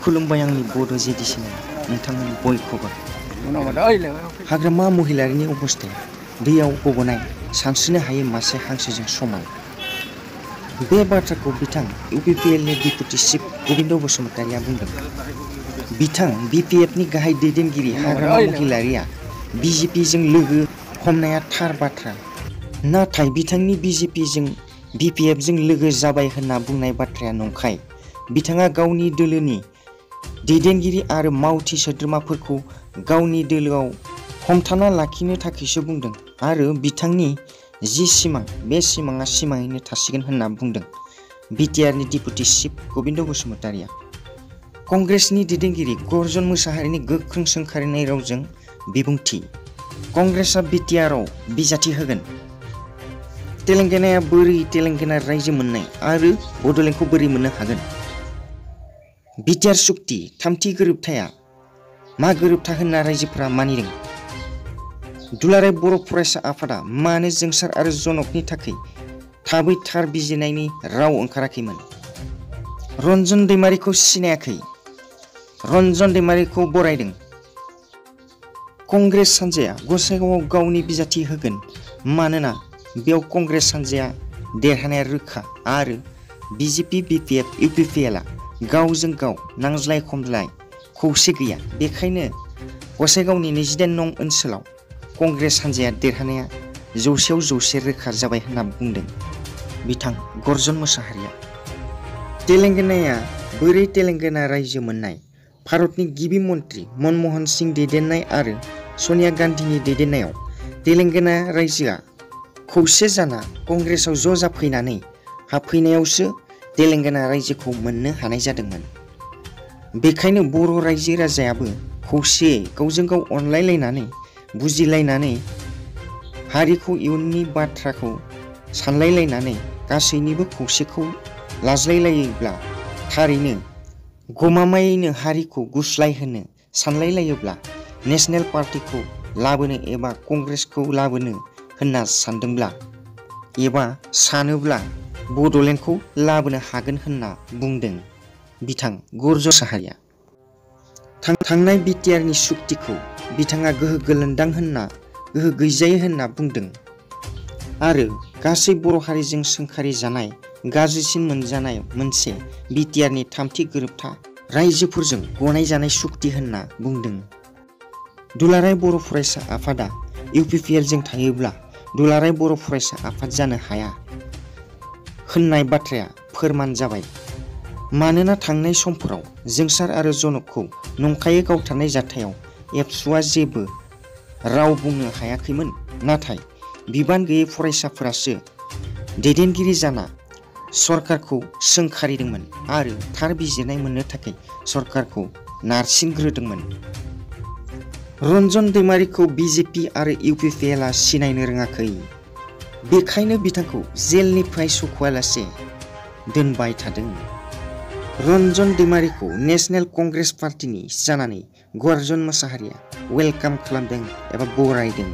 खुलुमबाय आंनि बड' जेडिसिनाव नोंथांमोन बयखौबो। हाग्रामा महिलारिनि अबस्थाया दैयाव गबनाय सानस्रिनो हायै मासे हांसोजों समान। बे बाथ्राखौ बिथां इउपिपिएलनि डेपुटि चिफ गबिन्द बसुमतारिया बुंदों। बिथां बिपिएफनि गाहाय दैदेनगिरि हाग्रामा महिलारिया बिजेपिजों लोगो हमनाया थार बाथ्रा। नाथाय बिथांनि बिजेपिजों बिपिएफजों लोगो जाबाय होनना बुंनाय बाथ्राया नंखाय। बिथाङा गावनि दोलोनि दैदेनगिरि आरो मावथि सोद्रोमाफोरखौ गावनि दोलोआव हमथाना लाखिनो थाखायसो बुंदों आरो बिथांनि जि सिमां बे सिमाङा सिमाङैनो थासिगोन होनना बुंदों बिटिआरनि डेपुटि चिफ गबिन्द बसुमतारिया। कंग्रेसनि दैदेनगिरि गर्जन मोसाहारिनि गोख्रों सोंखारिनाय रावजों बिबुंथि। कंग्रेसआ बिटिआरआव बिजाथि होगोन। तेलेंगानाया बोरै तेलेंगाना रायजो मोननाय आरो बड'लेण्डखौ बोरै मोननो हागोन? बिटिआर सुक्ति थामथि गोरोबथाया मा गोरोबथा होनना रायजोफोरा मानिदों? दुलाराय बर' फरायसा आफादा मानो जोंसार आरो जनकनि थाखाय थाबै थार बिजिरनायनि राव ओंखाराखैमोन? रन्जन दैमारिखौ सिनायाखै। रन्जन दैमारिखौ बरायदों। कंग्रेस हान्जाया गसाइगावआव गावनि बिजाथि होगोन मानोना बेयाव कंग्रेस हान्जाया देरहानाया रोखा आरो बिजेपि बिपिएफ इउपिपिएलआ गावजों गाव नांज्लाय खमज्लाय खौसे गैया। बेखायनो गसाइगावनि 28 नं ओनसोलाव कंग्रेस हान्जाया देरहानाया 100आव 100 रोखा जाबाय होनना बुंदों बिथां गर्जन मोसाहारिया। तेलेंगानाया बोरै तेलेंगाना रायजो मोननाय? भारतनि गिबि मन्त्रि मनमोहन सिंह दैदेननाय आरो सनिया गान्धीनि दैदेननायाव तेलेंगाना रायजोआ खौसे जाना कंग्रेसआव ज' जाफैनानै हाबफैनायावसो तेलेंगाना रायजोखौ मोननो हानाय जादोंमोन। बेखायनो बर' रायजो राजायाबो खौसेयै गावजों गाव अनलायलायनानै बुजिलायनानै हारिखौ इयुननि बाथ्राखौ सानलायलायनानै गासैनिबो खौसेखौ लाज्लायलायोब्ला थारैनो गमामायैनो हारिखौ गुस्लायहोनो सानलायलायोब्ला नेशनेल पार्टिखौ लाबोनो एबा कंग्रेसखौ लाबोनो होनना सानदोंब्ला एबा सानोब्ला बड'लेण्डखौ लाबोनो हागोन होनना बुंदों बिथां गर्जन मोसाहारिया। थांनाय बिटिआरनि सुक्तिखौ बिथाङा गोहो गोलोन्दां होनना गोहो गैजायै होनना बुंदों आरो गासै बर' हारिजों सोंखारि जानाय गाज्रिसिन मोनजानाय मोनसे बिटिआरनि थामथि गोरोबथा रायजोफोरजों गनायजानाय सुक्ति होनना बुंदों। दुलाराय बर' फरायसा आफादा इउपिपिएलजों थायोब्ला दुलाराय बर' फरायसा आफाद जानो हाया होननाय बाथ्राया फोरमान जाबाय। मानोना थांनाय समफोराव जोंसार आरो जनकखौ नंखायै गावथारनाय जाथायाव एबसुआ जेबो राव बुंनो हायाखैमोन। नाथाय बिबान गैयै फरायसाफोरासो दैदेनगिरि जाना सरकारखौ सोंखारिदोंमोन आरो थार बिजिरनाय मोननो थाखाय सरकारखौ नारसिनग्रोदोंमोन। रन्जन दैमारिखौ बिजेपि आरो इउपिपिएलआ सिनायनो रोङाखै। बेखायनो बिथांखौ जेलनिफ्राय सख'आलासे दोनबाय थादों। रन्जन दैमारिखौ नेशनेल कंग्रेस पार्टिनि जानानै गर्जन मोसाहारिया वेलकाम खालामदों एबा बरायदों।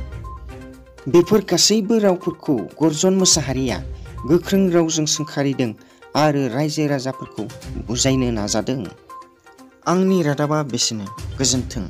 बेफोर गासैबो रावफोरखौ गर्जन मोसाहारिया गोख्रों रावजों सोंखारिदों आरो रायजो राजाफोरखौ बुजायनो नाजादों। आंनि रादाबा बेसेनो। गोजोन्थों।